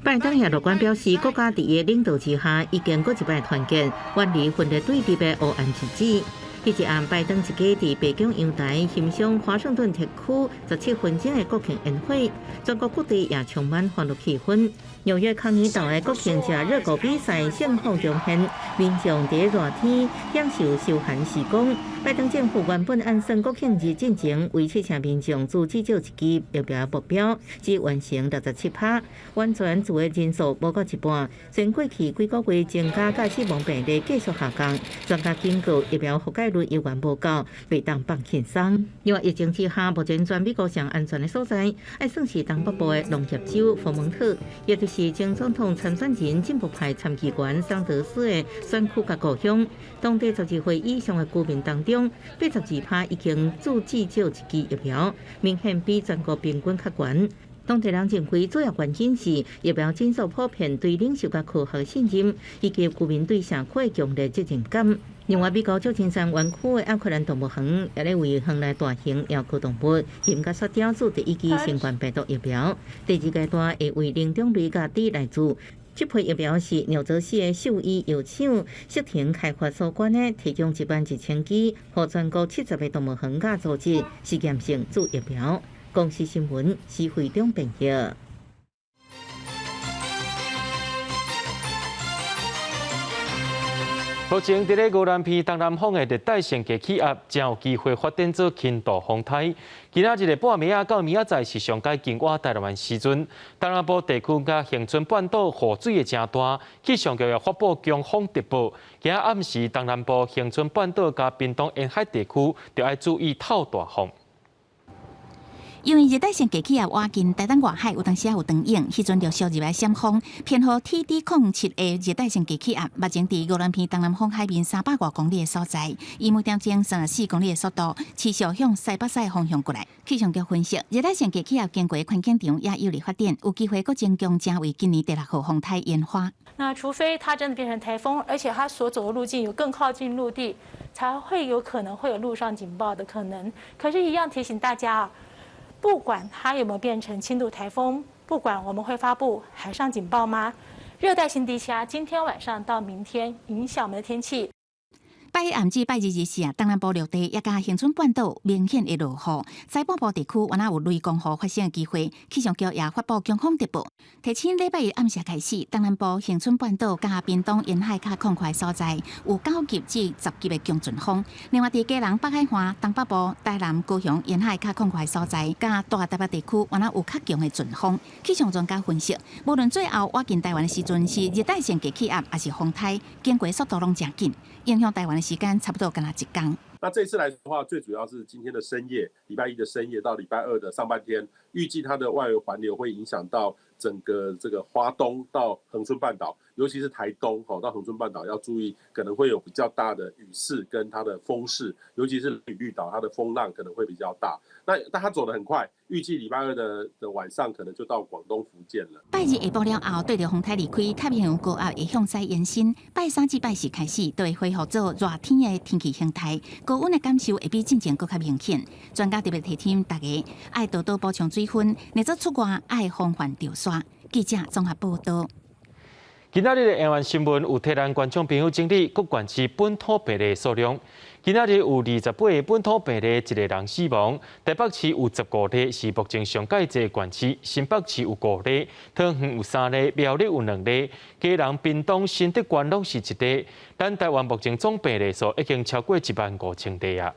拜登也樂觀表示，國家佇伊的領導之下，已經閣一擺團結，遠離分裂對立的黑暗日子。彼一暗，拜登一家佇白宮陽台欣賞華盛頓特區17分鐘的國慶煙火，全國各地也充滿歡樂氣氛。紐約康尼島的國慶食熱狗比賽盛況重現，民眾佇熱天享受休閒時光。拜登政府原本按算國慶日進前為七成民眾注至少一劑疫苗目標，只完成67%，完全注的人數無到一半。雖然過去幾個月增加佮死亡病例繼續下降，專家警告疫苗覆蓋率猶原無夠，袂當放輕鬆。另外，疫情之下，目前全美國上安全的所在，愛算是東北部的農業州佛蒙特，也就是是前總統參選人進步派參議員桑德斯的選區佮故鄉。當地12歲以上的居民當中，82%已經注至少一劑疫苗，明顯比全國平均較懸。當地人認為主要原因是疫苗診所普遍對領袖佮科學信任，以及居民對社區強烈責任感。另外，美國舊金山灣區的奧克蘭動物園也咧為園內大型貓科動物熊佮雪貂注第一劑新冠病毒疫苗。第二階段會為靈長類佮豬來注。這批疫苗是紐澤西的獸醫藥廠悉騰開發所管的，提供11,000劑，予全國70個動物園佮組織試驗性注疫苗。公視新聞，施惠中編譯。目前，佇咧宜蘭縣東南方的熱帶性低氣壓，誠有機會發展做輕度風颱。今仔日的半暝仔到明仔載是上佳經過台灣時陣，東南部地區佮恆春半島雨水會誠大，氣象局也發布強風特報。今仔暗時，東南部恆春半島佮屏東沿海地區，著愛注意透大風。因為熱帶性低氣壓倚近台東外海，有當時有長影，彼陣陸續入來閃風。編號 TD07的熱帶性低氣壓，目前佇宜蘭縣東南方海面300外公里的所在，以每點鐘34公里的速度，持續向西北西方向過來。氣象局分析，熱帶性低氣壓經過環境場也有利發展，有機會閣增強成為今年第六號風颱煙花。那除非它真的變成颱風，而且它所走的路徑有更靠近陸地，才會有可能會有陸上警報的可能。可是，一樣提醒大家啊。不管它有沒有變成輕度颱風，不管我們會發布海上警報嗎？熱帶性低氣壓今天晚上到明天影響我們的天氣。拜一暗至拜二日時啊，東南部陸地也佮恆春半島明顯會落雨，西半部地區原來有雷公雨發生的機會。氣象局也發布強風特報，提醒禮拜一暗時開始，東南部恆春半島佮屏東沿海較廣闊所在有9級至10級的強陣風。另外，佇基隆北海岸、東北部、台南、高雄沿海較廣闊所在，佮大台北地區原來有較強的陣風。氣象專家分析，無論最後倚近台灣的時陣是熱帶性低氣壓，抑是風颱，經過速度攏誠緊，影響台灣的時間差不多敢若一工。那這次來的話，最主要是今天的深夜，禮拜一的深夜到禮拜二的上半天，預計它的外圍環流會影響到整個這個花東到恆春半島，尤其是台東吼到恆春半島要注意，可能會有比較大的雨勢跟它的風勢，尤其是綠島，它的風浪可能會比較大。那但它走得很快，預計禮拜二的晚上可能就到廣東、福建了。拜二下晡了後，對著風颱離開，太平洋高壓會向西延伸。拜三至拜四開始，就會恢復做熱天的天氣形態，高溫的感受會比進前閣較明顯。專家特別提醒大家，愛多多補充水分，若做出外愛防範著沙。記者綜合報道。今仔日的台灣新聞有替咱觀眾朋友整理各縣市本土病例數量。今仔日有28個本土病例，一個人死亡。台北市有15例，是目前上蓋濟縣市。新北市有5例，桃園有3例，苗栗有2例，基隆、屏東、新竹縣攏是1例。咱台灣目前總病例數已經超過1萬5千例啊！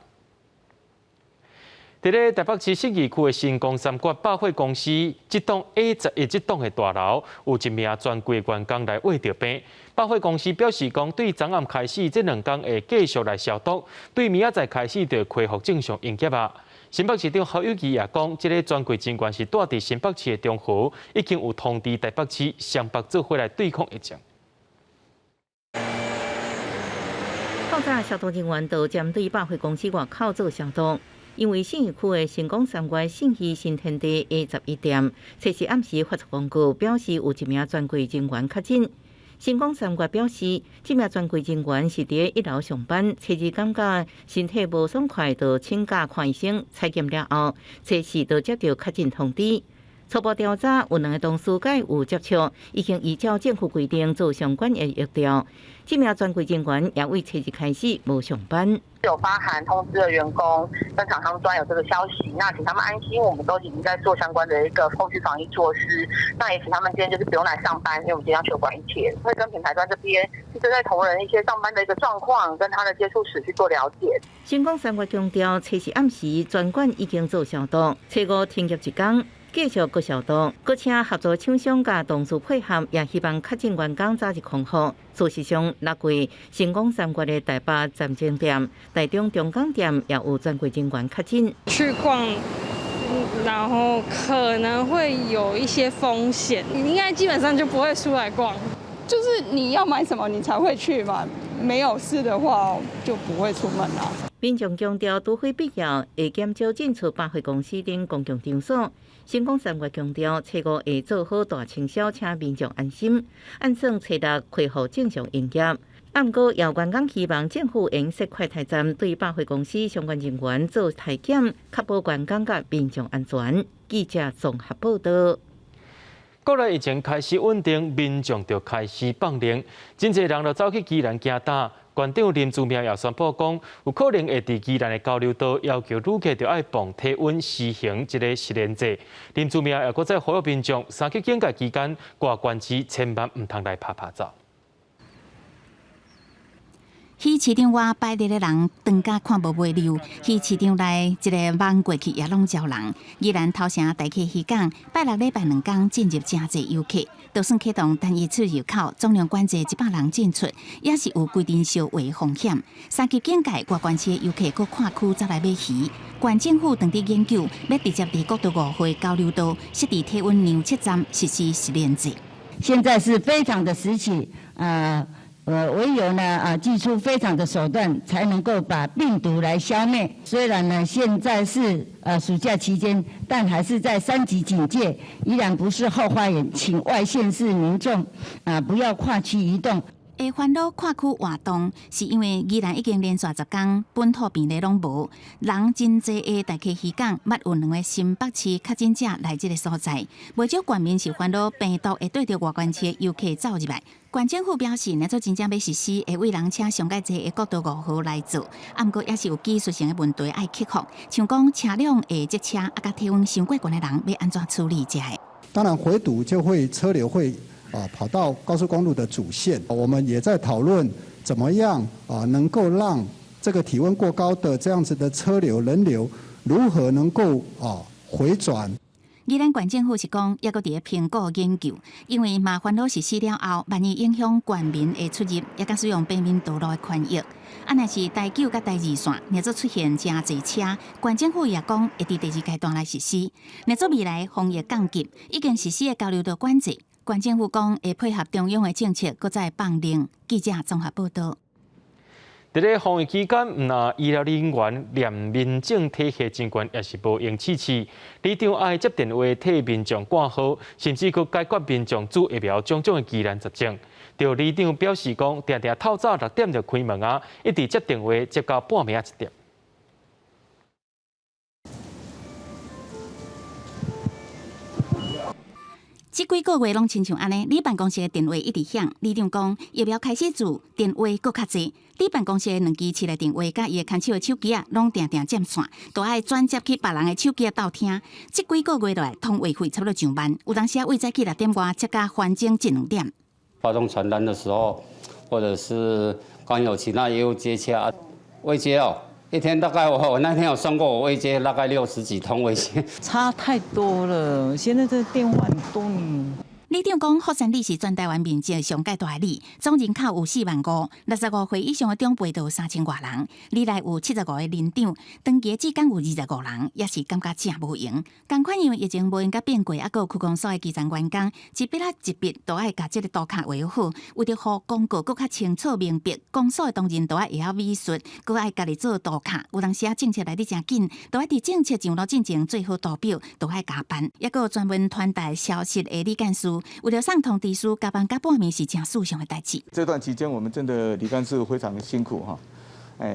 佇咧台北市信義區的新光三越百貨公司，這棟 A11這棟的大樓，有一名專櫃員工來穢著病。百貨公司表示講，對昨暗開始這兩工會繼續來消毒，對明仔載開始就恢復正常營業啊。新北市長侯友宜也講，這个專櫃人員是蹛佇新北市的中和，已經有通知台北市雙北做伙來對抗疫情。透早消毒人員就針對百貨公司外口做消毒。因為信義區的新光三越信義新天地 A11 店，測試暗時發出公告，表示有一名專櫃人員確診。新光三越表示，這名專櫃人員是佇一樓上班，初二感覺身體無爽快，就請假看醫生，採檢了後，測試就接到確診通知。初步調查有兩个同事佮伊有接觸，已經依照政府規定做相關的疫調。這名專櫃人員也為初二開始無上班。有發函通知了員工跟廠商端有這個消息，那請他們安心，我們都已經在做相關的一個後續防疫措施。那也請他們今天就是不用來上班，因為我們今天要休館一天，會跟品牌端這邊針對同仁一些上班的一個狀況跟他的接觸史去做了解。新光三越強調，初四暗時全館已經做消毒，初五停業一工。繼續閣消毒，閣請合作廠商佮同事配合，也希望確診員工早日康復。事實上，六月新光三越的台北站前店、台中中港店也有專櫃人員確診。去逛然後可能會有一些風險，應該基本上就不會出來逛。就是你要買什麼，你才會去嘛。沒有事的話，就不會出門啦。民眾強調，除非必要，會減少進出百貨公司等公共場所。新光三越強調，初五會做好大清消，請民眾安心。按算初六恢復正常營業。毋過，有員工希望政府應設快篩站，對百貨公司相關人員做篩檢，確保員工佮民眾安全。記者綜合報道。國內疫情開始穩定，民眾就開始放靈，真濟人就走去宜蘭行呾。縣長林姿妙也宣布講，有可能會佇宜蘭的交流道要求旅客著愛磅體溫實行這個實聯制。林姿妙也閣再呼籲民眾，三級警戒期間，外縣市千萬毋通來拍拍走。魚市場外擺列的人，長甲看無尾溜。魚市場內一个望過去也攏招人。宜蘭頭城大溪漁港，拜六禮拜兩工進入誠濟遊客，就算啟動單一出入口，總量管制100人進出，也是有規陣相會風險。三級警戒，外縣市的遊客閣跨區走來買魚。縣政府正佇研究，欲直接佇國道5號交流道設置體溫量測站，實施實聯制。現在是非常的時期，唯有呢祭出非常的手段，才能夠把病毒來消滅。雖然呢現在是暑假期間，但還是在三級警戒，依然不是後花園，請外縣市民眾啊不要跨區移動。會煩惱跨區活動，是因為宜蘭已經連續10工本土病例攏無，人真濟的大溪漁港，捌有兩个新北市確診者來這个所在，袂少縣民是煩惱病毒會綴著外縣市的遊客走入來。縣政府表示，若做真正欲實施，會為人車上蓋濟的國道5號來做，啊，毋過也是有技術性的問題愛克服，像講車輛會積車，啊，佮體溫傷過懸的人欲按怎處理這个？當然回堵就會車流會跑到高速公路的主線，我們也在討論怎麼樣能夠讓這個體溫過高的這樣子的車流人流，如何能夠回轉。宜蘭縣政府是講，猶閣佇咧評估研究，因為嘛煩惱實施了後，萬一影響縣民的出入，抑佮使用平面道路的權益。啊，若是台九佮台二線，若做出現誠濟車，縣政府也講會佇第二階段來實施。若做未來防疫降級，已經實施的交流道管制，縣政府講會配合中央的政策，閣再放靈。記者綜合報道。佇咧防疫期間，毋但醫療人員連民政體系真懸，也是無閒試試。里長愛接電話替民眾掛號，甚至閣解決民眾注疫苗種種的疑難雜症。著里長表示講，定定透早6點就開門啊，一直接電話接到半暝仔1點。這幾個月攏親像按呢，里辦公室的電話一直響。里長講，疫苗開始注，電話閣較濟。里辦公室的兩支市內電話，佮伊的牽手的手機仔，攏定定佔線，都愛轉接去別人的手機仔鬥聽。這幾個月來，通話費差不多上萬，有當時啊，為早起6點外接到環境近2點。發送傳單的時候，或者是剛有其他業務接洽，未接哦。一天大概我那天有算過，我未接大概60幾通未接，差太多了。現在這電話很多呢。里長講，福山里是全台灣面積上蓋大里，總人口有4萬五，65歲以上的長輩都有3000外人。里內有75個鄰長，長期志工有25人，也是感覺誠無閒。仝款因為疫情無閒佮變過，猶閣有區公所的基層員工，一筆仔一筆都愛共這个圖卡畫好，為著予公告閣較清楚明白，公所的同仁都愛會曉美術，閣愛家己做圖卡。有當時啊，政策來得誠緊，都愛佇政策上路進前做好圖表，都愛加班。猶閣有專門傳達消息的李幹事。為著送通知書，加班到半暝是誠事上的代誌。這段期間，我們真的李幹事非常辛苦哈，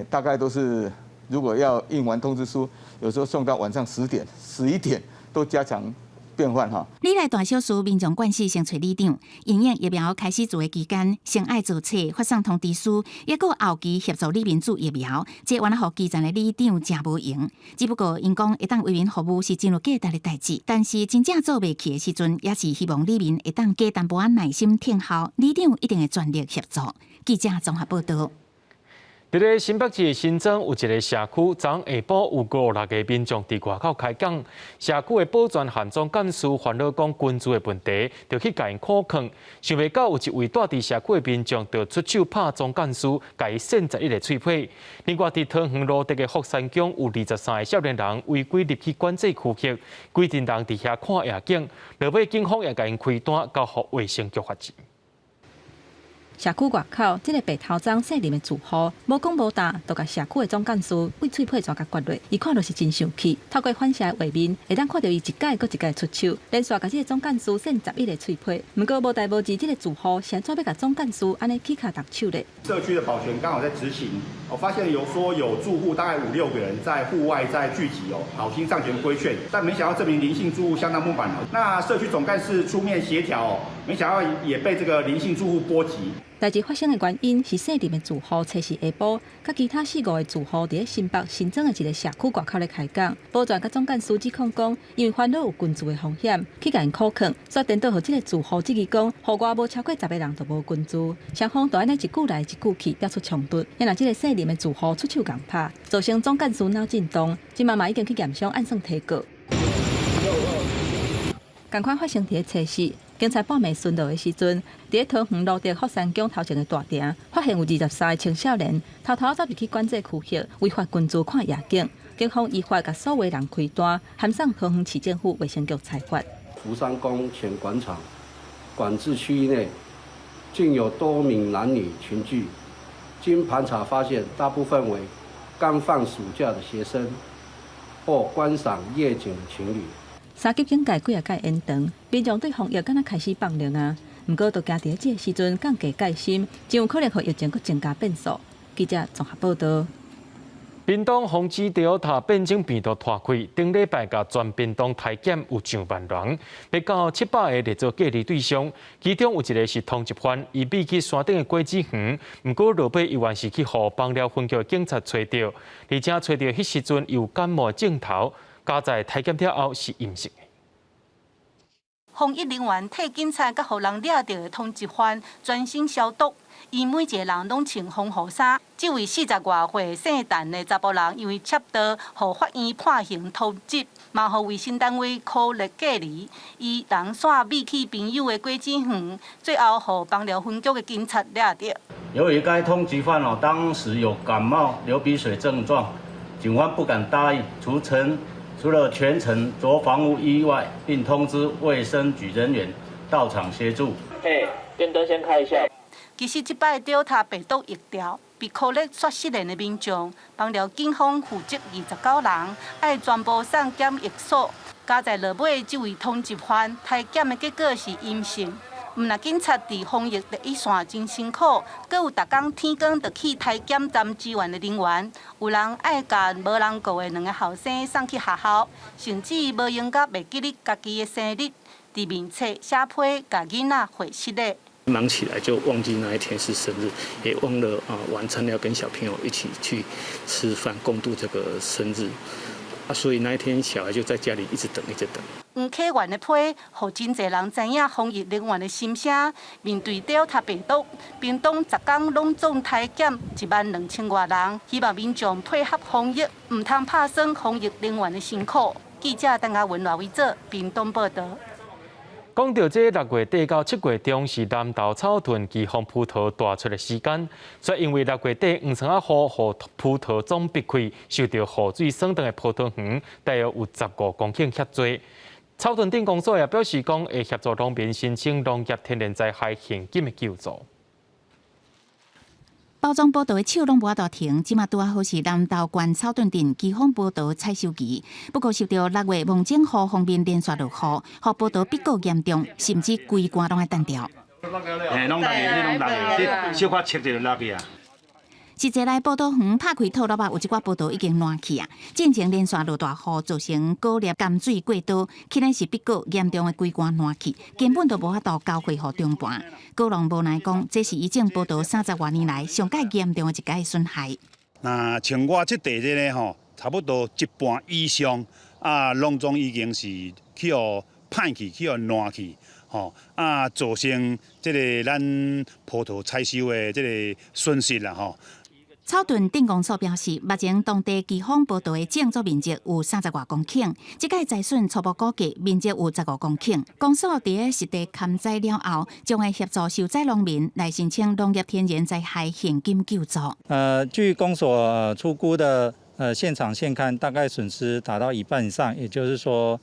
大概都是如果要印完通知書，有時候送到晚上10點、11點都家常便飯哈。里內大小事民眾慣勢先揣里長，因應疫苗開始注的期間，先愛做冊發送通知書，抑閣後期協助里民注疫苗，這原來予基層的里長誠無閒。只不過𪜶講會當為民服務是真有價值的代誌，但是真正做袂去的時陣，也是希望里民會當加淡薄仔耐心等候，里長一定會全力協助。記者綜合報道。佇咧新北市新莊有一个社區，昨下晡有五六个民眾佇外口開講，社區的保全和總幹事煩惱講群聚的問題，就去共𪜶苦勸。想袂到有一位住佇社區的民眾就出手拍總幹事，共伊扇十一个喙皮。另外，佇桃園蘆竹的福山宮有23个少年人違規入去管制區域，規陣人佇遐看夜景，落尾警方也共𪜶開單，交予衛生局罰錢。社區外口，這个白頭鬃姓林的住戶，無講無答，就共社區的總幹事對喙皮全共攫落。伊看著是真生氣，透過反射的畫面，會當看著伊一擺閣一擺出手，連續共這个總幹事扇十一个喙皮。毋過無代無誌，這个住戶是按怎欲共總幹事按呢起跤動手咧？社區的保全剛好在執勤，我發現有說有住戶大概五六個人在戶外在聚集哦，好心上前規勸，但沒想到這名林姓住戶相當不滿哦。那社區總幹事出面協調哦，沒想到也被這個林姓住戶波及。代誌發生的原因是姓林的住戶初四下晡，佮其他四五个住戶佇咧新北新莊的一个社區外口咧開講，保全佮總幹事指控講，因為煩惱有群聚的風險，去共𪜶苦勸，煞顛倒予這个住戶質疑講，戶外無超過10个人就無群聚，雙方就按呢一句來一句去，飆出衝突。也若這个姓林的住戶出手共拍，造成總幹事腦震盪，這馬嘛已經去驗傷，按算提告。仝款發生佇咧初四，警察半暝巡邏的時陣，佇咧桃園蘆竹福山宮頭前的大埕，發現有23个青少年偷偷走入去管制區域，違法群聚看夜景。警方依法共所有人開單，函送桃園市政府衛生局裁罰。福山宮前廣場管制區域內，竟有多名男女群聚，經盤查發現，大部分為剛放暑假的學生或觀賞夜景的情侶。三級警戒幾仔擺延長，民眾對防疫敢若開始放任啊。毋過，就驚佇咧這个時陣降低戒心，真有可能予疫情閣增加變數。記者綜合報導。屏東宏基 Delta 變種病毒拖開，頂禮拜共全屏東篩檢有上萬人，欲到700個列做隔離對象，其中有一個是通緝犯，伊避去山頂的果子園，毋過落尾伊還是去予枋寮分局的警察揣著，而且揣著彼時陣有感冒症頭。加在篩檢了後是陰性的。防疫人員替警察佮予人掠著的通緝犯全身消毒，伊每一個人攏穿防護衫。這位40外歲姓陳的查埔人，因為竊盜，予法院判刑通緝，嘛予衛生單位苦力隔離。伊人煞避去朋友的果子園，最後予枋寮分局的警察掠著。由於該通緝犯哦，當時有感冒、流鼻水症狀，警方不敢大意，除了全程着防護衣外，並通知衛生局人員到場協助。嘿，電燈先開一下。其實這擺 Delta 病毒疫調，被苦力煞失聯的民眾，枋寮警方負責29人，愛全部送檢疫所。加在落尾，這位通緝犯篩檢的結果是陰性。毋但警察佇防疫第一線真辛苦，閣有逐工天光就去篩檢站支援的人員，有人愛共無人顧的兩个後生送去學校，甚至無閒甲袂記得家己的生日，佇面冊寫批共囡仔回失禮。忙起來就忘記那一天是生日，也忘了啊晚餐要跟小朋友一起去吃飯，共度這個生日。啊，所以那一天小孩就在家裡一直等，一直等。黃啟源的批，予真濟人知影防疫人員的心聲。面對 Delta 病毒，屏東逐工攏總篩檢1萬2千外人，希望民眾配合防疫，毋通拍算防疫人員的辛苦。記者鄧亞文、賴維哲，屏東報導。講到這6月底到7月中是南投草屯奇峰葡萄大出的時間，所以因為6月底黃窗仔雨，予葡萄總閉開，受著雨水損斷的葡萄園，大約有15公頃遐濟。草屯鎮公所也表示講，會協助農民申請農業天然災害現金的救助。包裝葡萄的手攏無法度停，這馬拄仔好是南投縣草屯鎮奇峰葡萄採收期。不過受著6月蒙整雨鋒面連續落雨，予葡萄比較嚴重，甚至規罐攏愛斷掉。嘿，攏落去，攏落去，這小可切就落去啊。實際來葡萄園拍開套落啊，有一寡葡萄已經爛去啊。進前連續落大雨，造成果粒甘水過多，起來是比較嚴重的規罐爛去，根本就無法度交貨予中盤。果農無奈講，這是伊種葡萄30外年來上蓋嚴重的一擺損害。那像我這地這个吼，差不多一半以上啊，攏總已經是去予歹去，去予爛去。吼啊，造成這个咱葡萄採收的這个損失啦吼。草屯鎮公所表示，目前當地季風報道的種作面積有三十外公頃，這屆災損初步估計面積有15公頃。公所佇咧實地勘災了後，將會協助受災農民來申請農業天然災害現金救助。據公所初估的，現場現看大概損失達到一半以上，也就是說，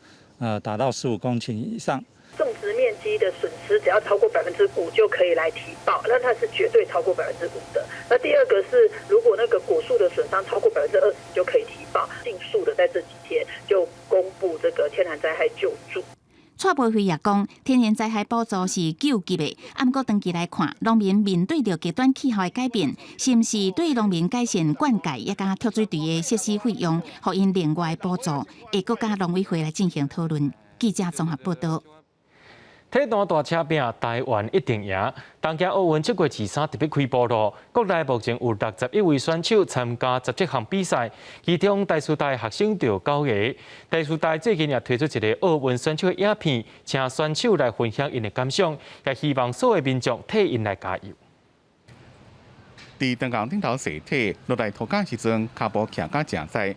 達到15公頃以上。種植面積的損失只要超過5%就可以來提報，那它是絕對超過5%的。那第二個是，如果那個果樹的損傷超過20%就可以提報，盡速的在這幾天就公布這個天然災害救助。蔡培慧也講，天然災害補助是救急的，毋過長期來看，農民面對著極端氣候的改變，是毋是對農民改善灌溉以及蓄水池的設施費用，予𪜶另外補助，會閣佮農委會來進行討論。記者綜合報道。體壇大車拼，台灣一定贏。東京奧運這月23特別開幕囉，國內目前有61位選手參加17項比賽，其中台師大學生就有9個。台師大最近也推出一個奧運選手的影片，請選手來分享𪜶的感想，也希望所有民眾替𪜶來加油。佇長江頂頭踅體落來塗跤時陣，跤步徛甲誠在。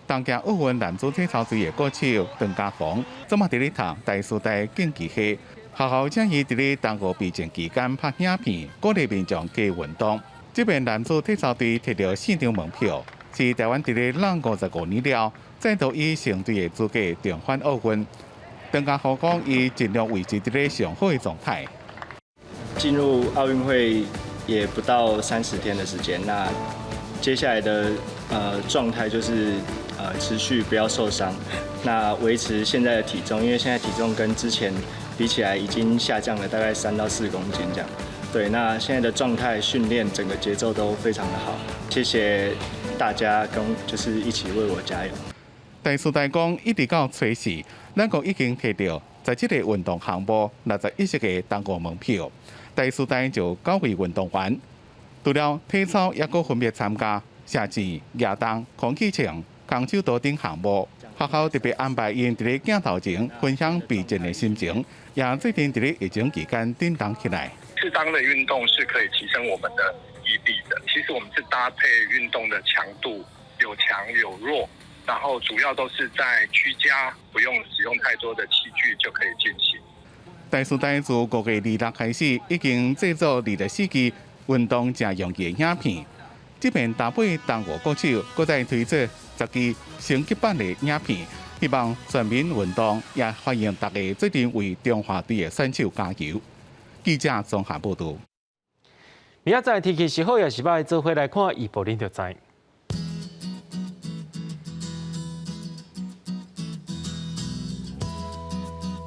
東京奧運男子體操隊的國手鄧家宏，這馬佇咧讀台師大競技系。學校請伊佇咧東奧備戰期間拍影片，鼓勵民眾加運動。這邊男子體操隊摕著四張門票，是台灣佇咧湳55年了，再度以成隊的資格重返奧運。鄧家豪講，伊盡量維持佇咧上好的狀態。進入奧運會也不到30天的時間，那接下來的狀態就是持續不要受傷，那維持現在的體重，因為現在體重跟之前比起來已經下降了大概3到4公斤這樣。對，那現在的狀態、訓練整個節奏都非常的好，謝謝大家跟就是一起為我加油。台師大講，一直到初四，咱國已經摕著17個運動項目61個東奧門票。台師大就9位運動員，除了體操，猶閣分別參加射箭、舉重、空氣槍、空手道等項目。學校特別安排𪜶佇咧鏡頭前分享備戰的心情，也最近佇咧疫情期間振動起來。適當的運動是可以提升我們的毅力的。其實我們是搭配運動的強度，有強有弱，然後主要都是在居家，不用使用太多的器具就可以進行。台師大自5月26開始，已經製作24支運動誠用的影片。這邊搭配東奧國手，閣再推出10支升級版的影片，希望全民運動，也歡迎大家做陣為中華隊的選手加油。記者綜合報導。明仔載天氣是好抑是䆀，做伙來看預報，恁就知。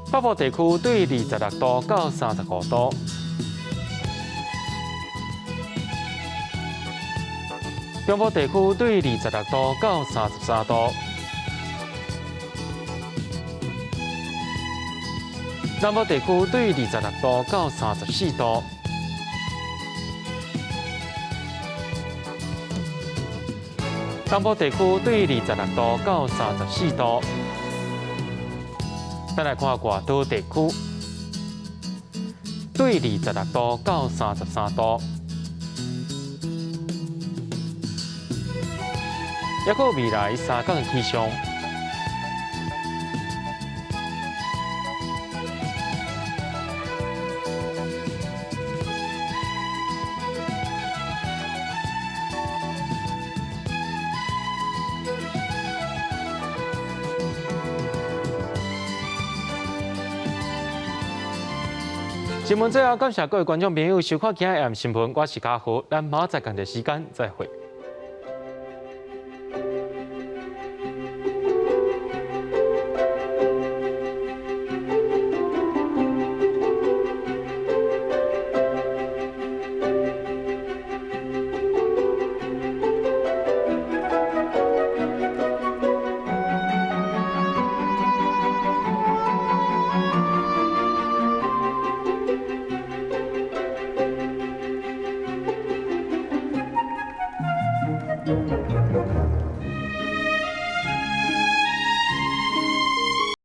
北部地區對26度到35度。中部地區對26度到33度，南部地區對26度到34度，東部地區對26度到34度。再來看外島地區，對26度到33度。抑閣未來3工的氣象。新聞最後，感謝各位觀眾朋友收看今日的新聞，我是嘉豪，咱明仔載仝個時間再會。